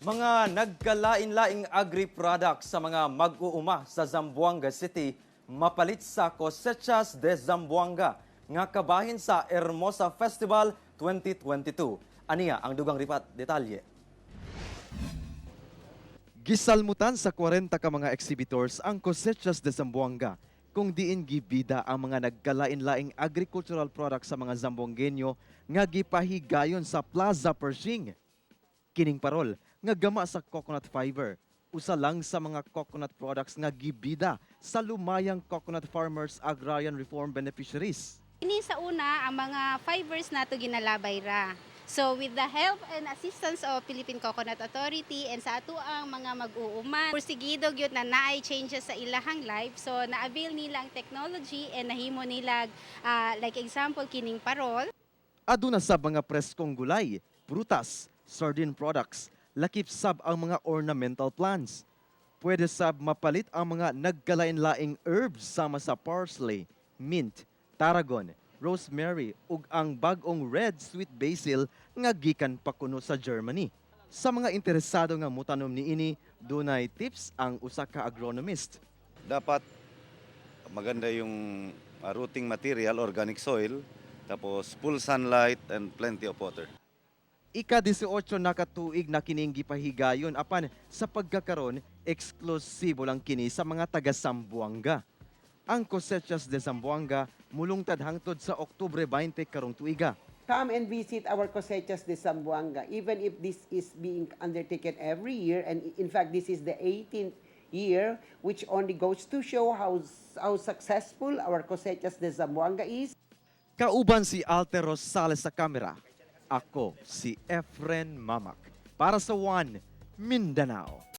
Mga nagkalain-laing agri-products sa mga mag-uuma sa Zamboanga City mapalit sa Cosechas de Zamboanga nga kabahin sa Hermosa Festival 2022. Aniya ang dugang ripat detalye. Gisalmutan sa 40 ka mga exhibitors ang Cosechas de Zamboanga kung diin gibida ang mga nagkalain-laing agricultural products sa mga Zamboangueño nga gipahigayon sa Plaza Pershing. Kining parol nga gama sa coconut fiber, usa lang sa mga coconut products nga gibida sa Lumayang Coconut Farmers Agrarian Reform beneficiaries. Ini sa una, ang mga fibers nato ginalabay ra. So with the help and assistance of Philippine Coconut Authority and sa ato ang mga mag-uuma, pursigido gyud na naay changes sa ilahang life. So na-avail nila ang technology and nahimo nila like example kining parol. Aduna sa mga preskong gulay, prutas, sardine products, lakip sab ang mga ornamental plants. Pwede sab mapalit ang mga nagkalain-laing herbs sama sa parsley, mint, tarragon, rosemary ug ang bag-ong red sweet basil nga gikan pa kuno sa Germany. Sa mga interesado nga mutanom niini, dunay tips ang usa ka agronomist. Dapat maganda yung rooting material, organic soil, tapos full sunlight and plenty of water. Ika-18 na katuig na kining gipahigayon apan sa pagkakaron, eksklusibo lang kini sa mga taga Zamboanga. Ang Cosechas de Zamboanga mulungtad hangtod sa Oktubre 20 karong tuiga. Come and visit our Cosechas de Zamboanga, even if this is being undertaken every year. And in fact, this is the 18th year, which only goes to show how successful our Cosechas de Zamboanga is. Kauban si Alter Rosales sa kamera. Ako si Efren Mamak para sa One Mindanao.